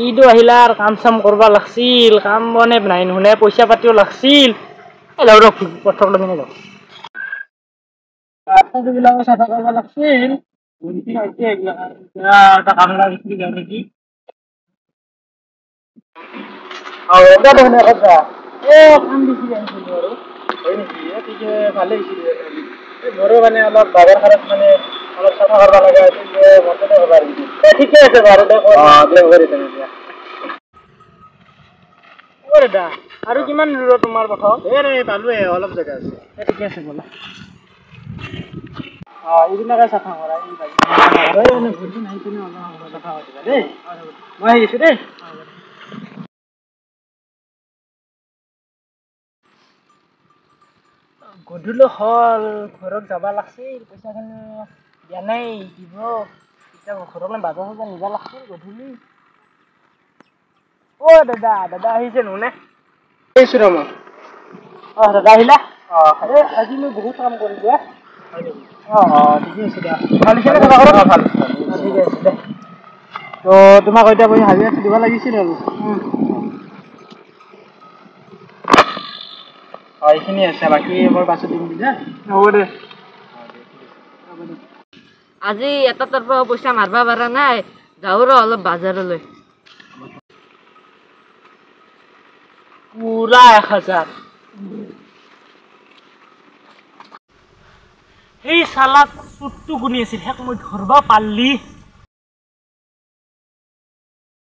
ঈদো আহিলা আৰু কাম চাম কৰবা লাগছিল, কাম বনে নাই নুশুনে, পইচা পাতিও লাগছিল। এই যাওঁ ৰ, পথৰ লগিনে যাওঁ। বিলাকো চাফা কৰিব লাগছিল, এটা কাম লাগিছিল যাওঁ নেকি। কাম দিছিল আৰু হয় নেকি? ঠিকে, ভালে হৈছিল। মোৰো মানে অলপ বাগান খনত মানে অলপ চাফা কৰিব লগা আছিল, মতে কৰিব। ঠিকে আছে বাৰু দে। দে, হ'ব দে তেনেহ'লে। অ দাদা, আৰু কিমান দূৰত তোমাৰ পথত? এই পালোৱে, অলপ জেগা আছে। ঠিকে আছে, ব'লা। এইবিলাকে চাফা কৰা, এই চাফা কৰি দিবা দেই। মই আহিছোঁ দেই। গধূলি হ'ল, ঘৰত যাব লাগছিল। পইচাখিনি দিয়া নাই, দিব এতিয়া। ঘৰত বাজাৰ চাজাৰ নিব লাগছিল গধূলি। অ' দাদা, দাদা আহিছে নহ'লে? আহিছোঁ ৰ মই। অঁ দাদা, আহিলা? অঁ, এই আজি মই বহুত কাম কৰিলোঁ। হয় নেকি? অঁ অঁ, ঠিকে আছে দিয়া। ভাল হৈছে নে চাফা কৰা? অঁ, ভাল হৈছে। ঠিকে আছে দে। তো তোমাক এতিয়া মই হাজিৰাটো দিব লাগিছিল আৰু। অঁ, এইখিনি আছে, বাকী মই পাছত দিম দে। হ'ব দে। আজি এটা তাৰ পৰা পইচা মাৰবা পৰা নাই, যাওঁ ৰ অলপ বাজাৰলৈ। পুৰা 1000। সেই চালাক চুটটো গুণি আছিল, সেক মই ধৰবা পাৰলি।